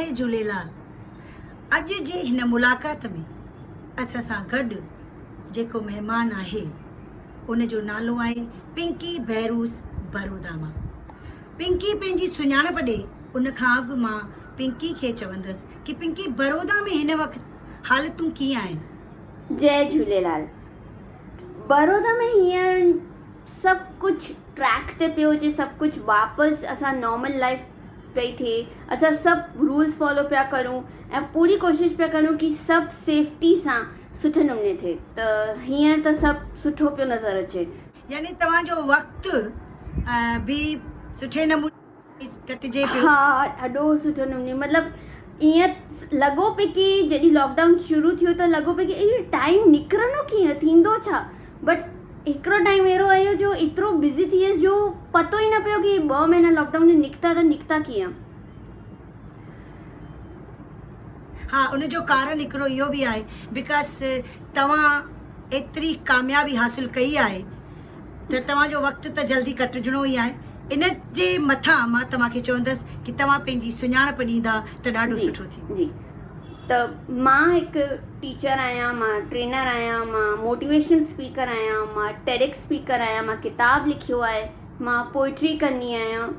جئي جهوليلال اڄ جي هن ملاقات ۾ اسان سان گڏ جيڪو مهمان آهي ان جو نالو آهي پنڪي بهروز برودا مان پنڪي پنهنجي سڃاڻپ ڏي ان کان اڳ مان پنڪي کي چوندس ڪي پنڪي برودا ۾ هن وقت حالتون ڪيئن آهن؟ جئي جهوليلال برودا ۾ هينئر سڀ ڪجهه ٽريڪ تي پيو اچي سڀ ڪجهه واپس اسان نارمل لائف پئي ٿئي اسان سڀ رولس فالو پيا ڪرون ۽ پوري ڪوشش پيا ڪرون ڪي سڀ سيفٽي سان سٺي نموني ٿئي ته هينئر ته سڀ سٺو پيو نظر اچي. يعني توهان جو وقت به سٺي نموني ڪٽجي پيو. ها ڏاڍو سٺو نموني مطلب ائين لڳو پئي ڪي جڏهن لاڪ ڊائون شروع ٿيو ته لڳو پئي ڪي اهو ٽائيم نڪرندو ڪيئن ٿيندو ڇا بٽ هڪڙو ٽائيم اهڙو آيو جو ايترو بزي ٿي ويس جو پتو ئي نه پيو ڪي ٻه مهينا لاڪ ڊائون جا نڪتا ته نڪتا ڪيئن. ها ان جو ڪارڻ هڪڙو اهو به آهي because توهان ايتري ڪاميابي حاصل ڪئي آهي ته توهان جو وقت ته جلدي ڪٽجڻو ئي آهي ان جي مٿان مان توهان کي چوندس ڪي توهان پنهنجي سڃاڻپ ڏيندا ته ڏاڍو جي سٺو ٿيندو. جي ته مان هڪ ٽيچر آهيان مان ٽرينر آهيان مان موٽيويشنل اسپيڪر آهيان مان ٽيڊ ايڪس اسپيڪر آهيان مان ڪتاب لکيو آهي مان پوئٽري ڪندي آهيان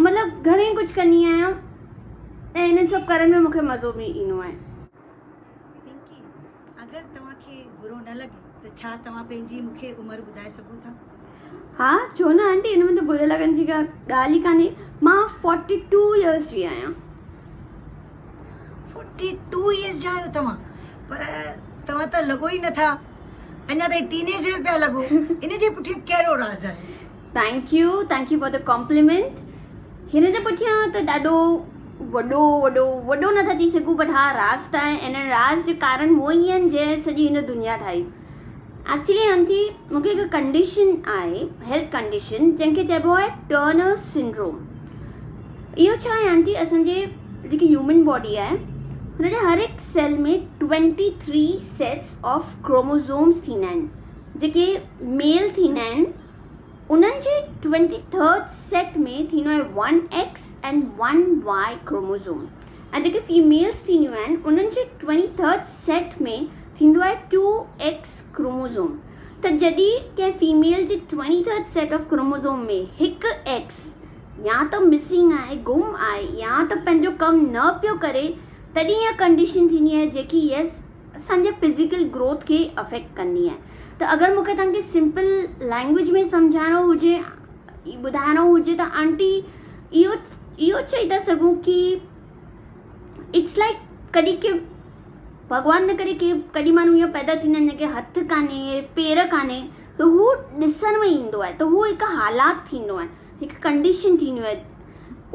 مطلب گهڻي ڪجهه ڪندي آهيان ۽ انهن سڀ ڪرڻ ۾ مون کي مزو به ايندو آهي. پنڪي، اگر توهان کي برو نه لڳي ته ڇا توهان پنهنجي مون کي عمر ٻڌائي سگهو ٿا؟ ها ڇو نه آنٽي ان ۾ ته بري لڳڻ جي ڪا ڳالهه ئي ڪانهي مان فورٽي ٽو يرس جي آهيان. فورٽي ٽو يرس جا آهيو توهان پر توهان ته لڳو ئي نٿا اڃا تائين ٽين ايجر پيا لڳو ان جي پٺيان ڪهڙو راز آهي؟ Thank you thank you for the compliment هن جي پٺيان ته ڏاڍو وڏو وڏو وڏو نٿا چئي سگهون بٽ ها راز ته آهي ان راز جي ڪارڻ اهو ئي آهن جنهن سڄي هن دنيا ٺاهي ايڪچولي آنٽي مون کي هڪ ڪنڊيشن آهي هيلٿ ڪنڊيشن جنهن کي چئبو آهي ٽرنر سنڊروم اهو ڇا آهي آنٽي اسان جي جيڪي هيومن باڊي آهي هن جي هر هڪ cell ۾ twenty three sets of chromosomes ٿيندا آهن جيڪي ميل ٿيندا آهن انهن جي ٽوئنٽي ٿرڊ سيٽ ۾ ٿيندو آهي one X ۽ one Y chromosome ۽ جيڪي فيميلز ٿينديون آهن انهن جي ٽوئنٽي ٿرڊ سيٽ ۾ ٿيندو آهي ٽو ايڪس ڪروموزوم ته جڏهن ڪنهن فيميل جي twenty third set of chromosome ۾ هڪ ايڪس يا ته مسنگ آهي گم آهي يا ته پنهنجو ڪم نه پيو ڪري تڏهن اها ڪنڊيشن ٿيندي آهي جيڪي يس اسان جي فزيڪل گروٿ کي افيڪٽ ڪندي آهي ته اگر مون کي توهان کي سمپل لينگويج ۾ سمجهائڻو هجي ٻڌائڻو هجي ته آنٽي اهو اهو چئي ٿا سگهون ڪي it's like ڪڏهن ڪي ڀڳوان نه ڪري ڪي ڪڏهن ماڻهو ائين پيدا ٿيندا آهن جنهن کي هٿ ڪانهي پير ڪانهي ته هو ڏسڻ ۾ ايندو آهي ته هو هڪ حالات ٿيندو آهي هڪ ڪنڊيشن ٿينديون آهن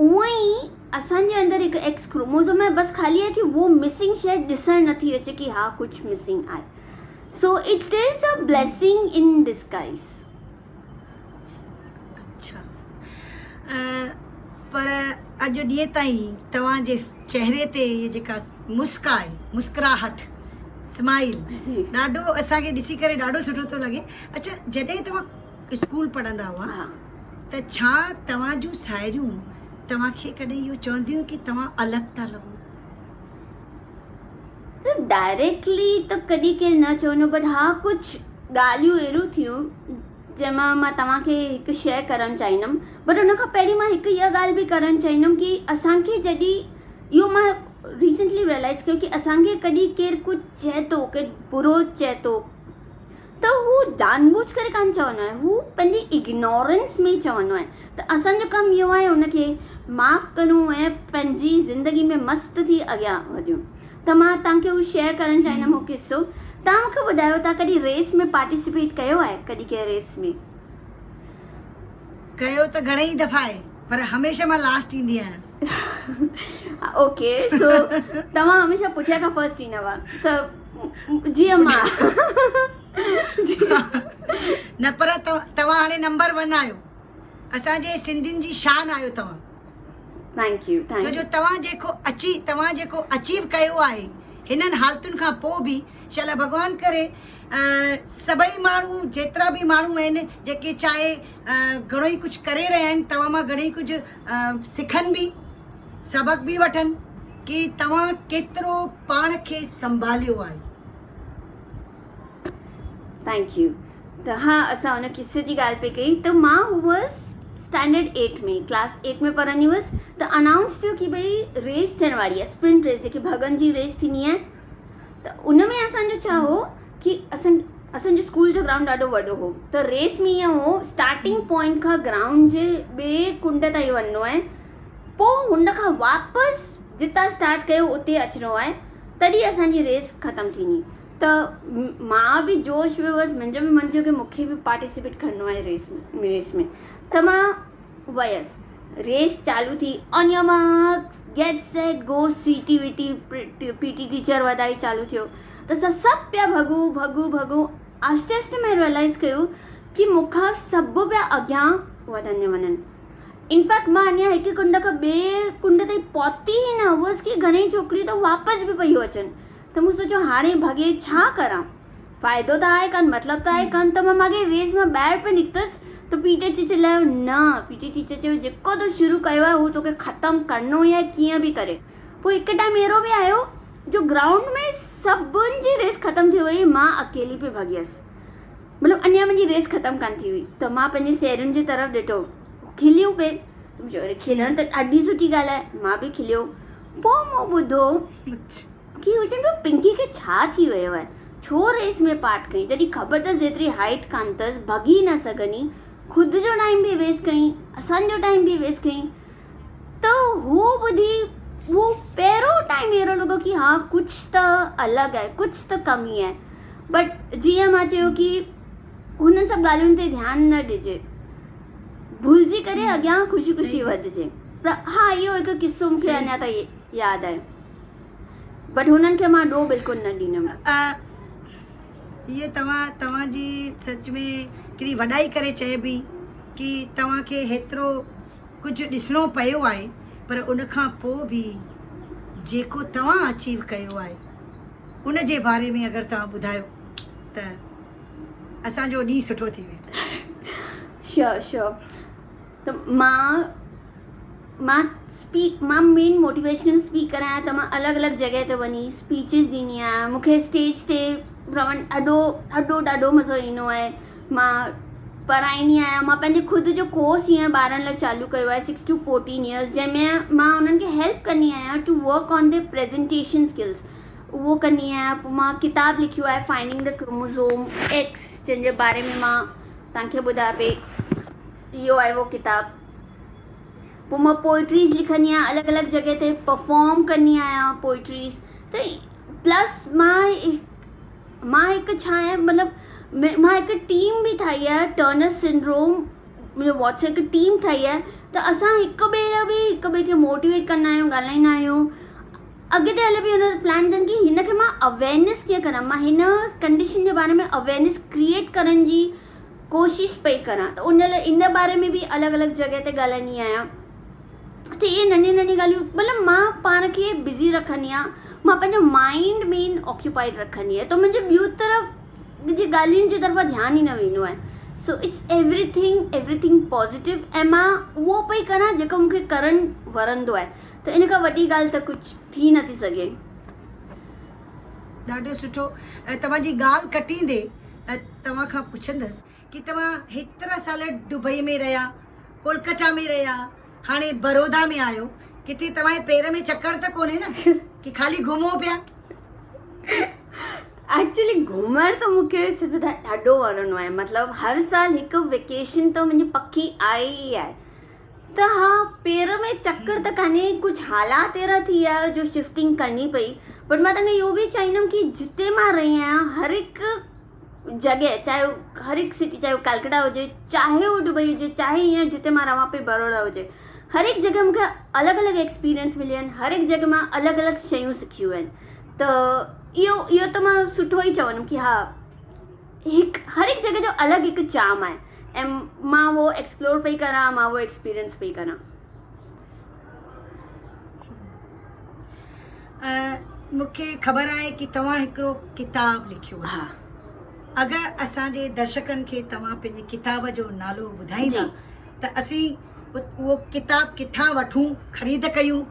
اونئن ئي اسان جي اندر هڪ ايڪس ڪروموزوم آهي بس خالي آهي ڪي اهو مسنگ شيء ڏسڻ نٿي اچي ڪي ها ڪجهه مسنگ آهي so it is a blessing in disguise. اڇا پر اڄ ڏينهن تائين توهان جي چهري تي هي جيڪا مسڪ آهي مسڪراهٽ سمائل ڏاڍو اسان کي ڏسي ڪري ڏاڍو سٺو ٿو لڳي اڇا جڏهن توهان اسڪول پڙهندا هئا ته ڇا توهان جون ساهيڙيون توهان کي ڪڏهن اهو چونديون ڪي توهان الڳ ٿا لڳو؟ ته ڊائريڪٽلي ته ڪڏهن ڪير نه چوندو بٽ ها ڪجهه ڳالهيون اهڙيون ٿيون جنهن مان مان توهان کي هڪ شيئر ڪرڻ چاهيندم بٽ ان کان پهرين مان هڪ اها ڳالهه به ڪرڻ چاهيندم ڪي اسان کي جڏهن اهو مان ريسنٽلي ريئلائز ڪيو ڪي اسان کي ڪڏهن ڪير ڪجهه چئي ٿو ڪير برو چئي ٿو ته هو جان بوجھ ڪري ڪانه چوندو آهي هو پنهنجي اگنورنس ۾ چوندو آهي ته اسان جو ڪم اهو آهي ان کي معاف ڪرون ۽ پنهنجي زندگي ۾ مست ٿي اڳيان وڌون ته مان توهان کي هو شيئر ڪرڻ چاهيندم هو قصو توهان مون کي ٻڌايو توهان ڪڏهن ريس ۾ پارٽيسپيٽ ڪيو آهي ڪڏهن ڪنهن ريس ۾؟ ڪيو ته گهڻئي دفعا آهي پر هميشه مان لاسٽ ايندي آهيان. اوڪي سو توهان هميشه پٺيان کان فرسٽ ايندا هئا ته جيئن مان نه پر توهان هاڻي نمبر ون آهيو اسان جي سنڌين جي شان آهيو توهان. Thank you thank ڇو جو توهان جيڪو اچي توهان جيڪو اچيو ڪيو آهي هنن حالتن کان پوء به شلا ڀڳوان ڪري سڀئي ماڻهو جيترا به ماڻهو آهن جيڪي چاهي گهڻو ئي ڪجهه ڪري رهيا آهن توهان مان گهڻي ئي ڪجهه سکن به سبق به وٺن. ڪي توهان ڪيترو پاڻ کي سنڀاليو آهي. Thank you ته ها اسان ان قصي جي ڳالهه پئي ڪئي ته مان هئس اسٽينڊرڊ ايٽ ۾ ڪلاس ايٽ ۾ پڙهندي هئس ته انائونس ٿيو ڪي ڀئي ريس ٿيڻ واري آهي اسپرنٽ ريس جيڪي ڀڳن جي ريس ٿيندي آهي ته ان ۾ اسانجو ڇا هو ڪي اسان اسانجو اسڪول جو گرائونڊ ڏاڍو وڏو هو ته ريس ۾ ائين هو اسٽارٽنگ پوائنٽ کان گرائونڊ جي ٻئي ڪنڊ تائين وڃڻو آهي پوء هن کان واپس جتان اسٽارٽ ڪيو اتي اچڻو آهي تڏهن اسانجي ريس ختم ٿيندي ته مان به جوش ۾ هئس منهنجو به من ٿيو ڪي مونکي به پارٽيسپيٽ ڪرڻو آهي ريس ۾ ريس ۾ ته مان ويس ريس چالو ٿي on your marks get set go C T V T P T teacher وڌائي چالو ٿيو ته اسان سڀ پيا ڀڳون ڀڳون ڀڳون آهستي آهستي مان ريئلائز ڪيو ڪي مون کان سڀ پيا اڳيان وڌندي وڃن انفيڪٽ مان اڃا هڪ ڪنڊ کان ٻئي ڪنڊ تائين پهتي ئي نه هئس ڪي گهڻيئي ڇوڪريون ته واپس به پيون اچن ته مون سوچيو هاڻي ڀڳي ڇا ڪران؟ فائدو ته آهي ڪانه مطلب ته آهي ڪانه ته مان ماڳهين ريس مان ٻاهر پئي نڪتس ته پي ٽي ٽيچر چلايو نه پي ٽي ٽيچر چيو جيڪو تو شروع ڪيو آهي اهو توکي ختم ڪرڻو ئي آهي ڪيئن به ڪري. پوء هڪ ٽائيم اهڙو به آيو جو گرائونڊ ۾ سڀن جي ريس ختم ٿي وئي مان اڪيلي پئي ڀڳيس مطلب اڃا منهنجي ريس ختم ڪانه ٿي هئي ته مان پنهنجي سهيلين جي طرف ڏٺو کليون پئي ته مون چيو اري کلڻ ته ڏاڍي سٺي ڳالهه آهي مان به کليو پوء مون ٻڌو ڪي هو چون پيو پنڪي کي ڇا ٿي ويو آهي ڇو ريس ۾ پارٽ کنئي جڏهن خبر اٿس جيتري هائيٽ ڪانه اٿس ڀڳي نه سگهندي خود جو ٽائيم به ويسٽ ڪئين اسان جو ٽائيم به ويسٽ ڪئين ته هو ٻڌي هو پهريون ٽائيم اهڙو لڳو ڪي ها ڪجهه ته الڳ آهي ڪجهه ته ڪمي آهي بٽ جيئن مان چيو ڪي هنن سڀ ڳالهين تي ڌيان نه ڏجي ڀلجي ڪري اڳيان خوشي خوشي وڌجي ته ها اهو هڪ قصو مون کي اڃا تائين ياد آهي بٽ هنن کي مان ڏوهه بلڪل نه ڏيندم. اهي توهان توهان جي سچ ۾ ڪهڙي وڏائي ڪري چئبي ڪي توهان کي هيترو ڪجهه ڏسڻو پيو آهي پر ان کان پوء به جيڪو توهان اچيو ڪيو آهي ان جي باري ۾ اگر توهان ٻڌايو ته اسان جو ڏينهن سٺو ٿي ويندو. شيور شيور ته مان مان اسپيڪ مان مين موٽيويشنل اسپيڪر آهيان ته مان الڳ الڳ جڳهه تي وڃي اسپيچز ڏيندي آهيان مون کي اسٽيج تي رهڻ ڏاڍو ڏاڍو ڏاڍو مزو ايندو آهي مان پڙهائيندي آهيان مان پنهنجي خود جو ڪورس هينئر ٻارن لاء چالو ڪيو آهي سڪس ٽو فورٽين ايئرس جنهن ۾ مان انهن کي هيلپ ڪندي آهيان to work on the presentation skills اهو ڪندي آهيان پوء مان ڪتاب لکيو آهي فائنڊنگ the chromosome X جنهن جي باري ۾ مان توهان کي ٻڌايان پئي اهو آهي اهو ڪتاب پوء مان پوئٽريز لکندي آهيان الڳ الڳ جڳهه تي پرفارم ڪندي آهيان پوئٽريز ته پلس مان مان هڪ ڇا آهيان مطلب مان هڪ ٽيم به ٺاهي آهي ٽرنر سنڊروم منهنجو واٽس ايپ هڪ ٽيم ٺاهي آهي ته اسان هڪ ٻئي لاء به هڪ ٻئي کي موٽيويٽ ڪندا آهيون ڳالهائيندا آهيون اڳتي هلي به هن جو پلان اٿن ڪي هن کي مان اويئرنيس ڪيئن ڪران مان هن ڪنڊيشن جي باري ۾ اويئرنيس ڪريئيٽ ڪرڻ جي ڪوشش پئي ڪران ته ان لاء ان باري ۾ به الڳ الڳ جڳهه تي ڳالهائيندي آهيان ته اهي ننڍيون ننڍيون ڳالهيون مطلب مان پاڻ کي بزي رکندي آهيان مان پنهنجو مائنڊ مين آڪيوپائيڊ رکندي آهيان ته منهنجو ٻيو طرف جي ڳالهين جي طرف ڌيان ئي نه ويندو آهي so it's everything everything positive ۽ مان اهو پئي ڪران جيڪو مون کي ڪرڻ وڻندو آهي ته ان کان وڏي ڳالهه ته ڪجهه ٿي نه ٿي سگهي. ڏاڍو سٺو توهان جي ڳالهه ڪٽيندي توهان کان پڇندس ڪي توهان هيترا سال دبئي ۾ رهيا ڪولڪٽا ۾ رهيا هاڻي برودا ۾ آهيو ڪٿي توهان جي پير ۾ چڪر ته ڪونهي نه ڪي خالي گهمو پيا. ايڪچولي گهمڻ ته مون کي سچ ٻڌايان ڏاڍو وڻندو آهي مطلب هر سال هڪ ويڪيشن ته منهنجي پڪي آهي ئي آهي ته ها پير ۾ چڪر ته ڪانهي ڪجهه حالات اهڙا ٿي ويا جو شفٽنگ ڪرڻي پئي بٽ مان توهان کي اهو به چاهيندم ڪي جتي مان رهي آهيان هر هڪ جڳهه چاهي هو هر هڪ سٽي چاهي هو ڪلڪٽا هجي چاهي هو دبئي هجي چاهي هينئر جتي مان رهان پئي بروڙا هجي هر هڪ جڳهه مون کي الڳ الڳ ايڪسپيرينس مليا آهن هر هڪ جڳهه مان الڳ الڳ شيون سکيون آهن ته اهو اهو ته مان سٺو ئي چوندم ڪي ها هڪ هر هڪ جڳهه جو الڳ هڪ چارم آهي ۽ مان اهو ايڪسپلور پئي ڪران مان اهو ايڪسپيرينس پئي ڪران. مون کي خبر آهي ڪي توهان هڪڙو ڪتاب لکيو آهي اگر اسان جي درشڪن کي توهان پنهنجي ڪتاب جو نالو ٻڌائيندا ته اسين اهو ڪتاب ڪٿان وٺون خريد ڪيون.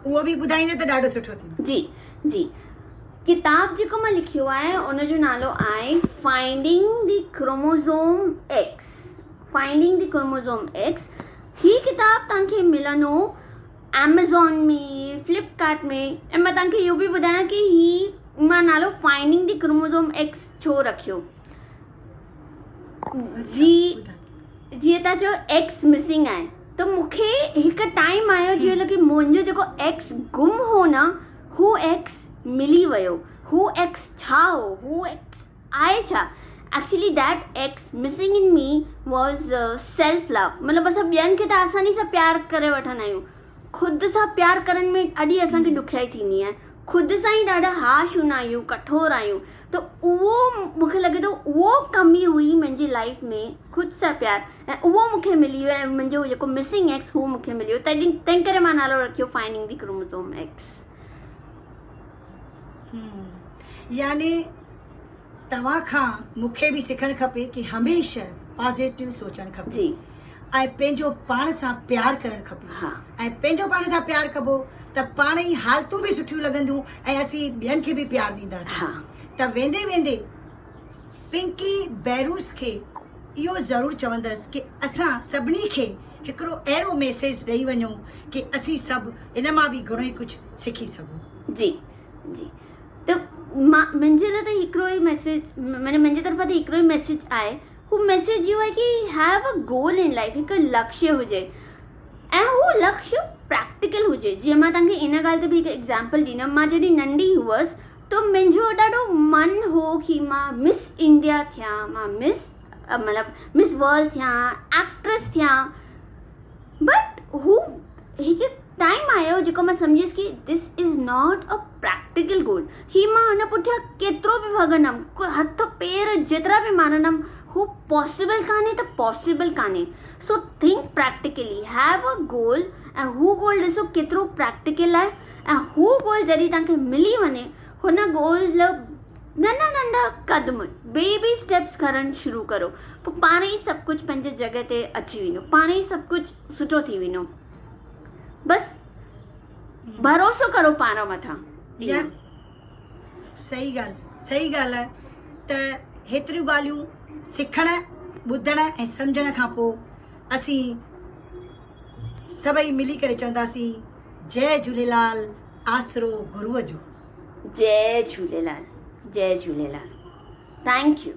اهو به ٻڌائيندي ته ڏاڍو سٺو ٿيندو. جي جي ڪتاب جيڪو مان لکيو آهي ان جو نالو آهي finding the chromosome X finding the chromosome X هي ڪتاب توهان کي ملندو ايميزون ۾ فلپ ڪارٽ ۾ ۽ مان توهان کي اهو به ٻڌايان ڪي هي مان نالو فائنڊنگ the chromosome X ڇو رکيو جي جيئن تان چيو ايڪس مسنگ آهي ته مون کي هڪ ٽائيم آيو جيئن لڳي منهنجو جيڪو ايڪس گم هو نه هو ايڪس ملي ويو هو ايڪس ڇا هو هو ايڪس آهي ڇا actually that X missing in me was self love مطلب اسان ٻين کي ته آساني سان پيار ڪري وٺندا آهيون خود سان پيار ڪرڻ ۾ ڏاڍي اسان کي ڏکيائي ٿيندي آهي خود سان ئي ڏاڍا هارش هوندا آهيون ڪٺور آهيون ته اهو مون کي لڳي ٿو اهو ڪمي هئي منهنجي لائف ۾ خود سان پيار ۽ اهو مون کي ملي ويو ۽ منهنجو جيڪو مسنگ ايڪس هو مون کي ملي ويو تڏهن تنهن ڪري مان نالو رکيو فائنڊنگ the chromosome X. يعني توهان کان مون کي به سکڻ کپي ڪي هميشه پازيٽو سوچڻ کپي جي ۽ پنهنجو پاڻ سان پيار ڪرڻ کپي ها ۽ پنهنجو پاڻ سان پيار ڪبو ته پاڻ ئي حالتون به سٺيون لڳنديون ۽ اسين ٻين کي به پيار ڏينداسين ها ته ويندي ويندي پنڪي بيروس کي اهو ضرور چوندس ڪي اسان سڀني کي هڪڙو اهڙو ميسيج ڏئي وڃو ڪي اسين سڀ ان مان به گهڻو ئي ڪجهه سکي سگهون. جي جي ته مان منهنجي لاء ته هڪڙو ئي ميسيج معني منهنجي طرفان ته هڪڙو ئي ميسيج آهي هو ميسيج اهو آهي ڪي have a goal in life هڪ لڪشيه هجي ۽ هو لڪشيه پريڪٽيڪل هجي جيئن مان توهان کي ان ڳالهه تي به هڪ ايگزامپل ڏيندم مان جڏهن ننڍي هئس ته منهنجو ڏاڍو من هو ڪي مان مس انڊيا ٿيان مان مس مطلب مس ورلڊ ٿيان ايڪٽريس ٿيان بٽ هو هڪ ٽائيم آيو جيڪو مان سمجهيس ڪي this is not a practical goal هي مان هن پٺيان ڪيترو به ڀڳندم هٿ پير جيترا به مارندم هو پاسيبل ڪانهي ته پاسيبل ڪانهي so think practically have a goal ۽ هو گول ڏسو ڪيترو پريڪٽيڪل آهي ۽ هو گول جڏهن توهان کي ملي وڃي هن گول ننڍا ننڍا قدم بيبي اسٽيپس کڻڻ شروع ڪرو پوء پاڻ ئي سڀ ڪجهه پنهنجي جڳهه تي اچي ويندو پاڻ ئي سڀ ڪجهه سٺو ٿي ويندو بس ڀروسو ڪرو پاڻ مٿان يا صحيح ڳالهه صحيح ڳالهه آهي ته هيتريون ڳالهيون سکڻ ٻڌڻ ۽ سمجهڻ کان پوء اسين سڀئي ملي ڪري چونداسين جئي جهوليلال آسرو گروء جو. جئي جهوليلال جئي جهوليلال thank you.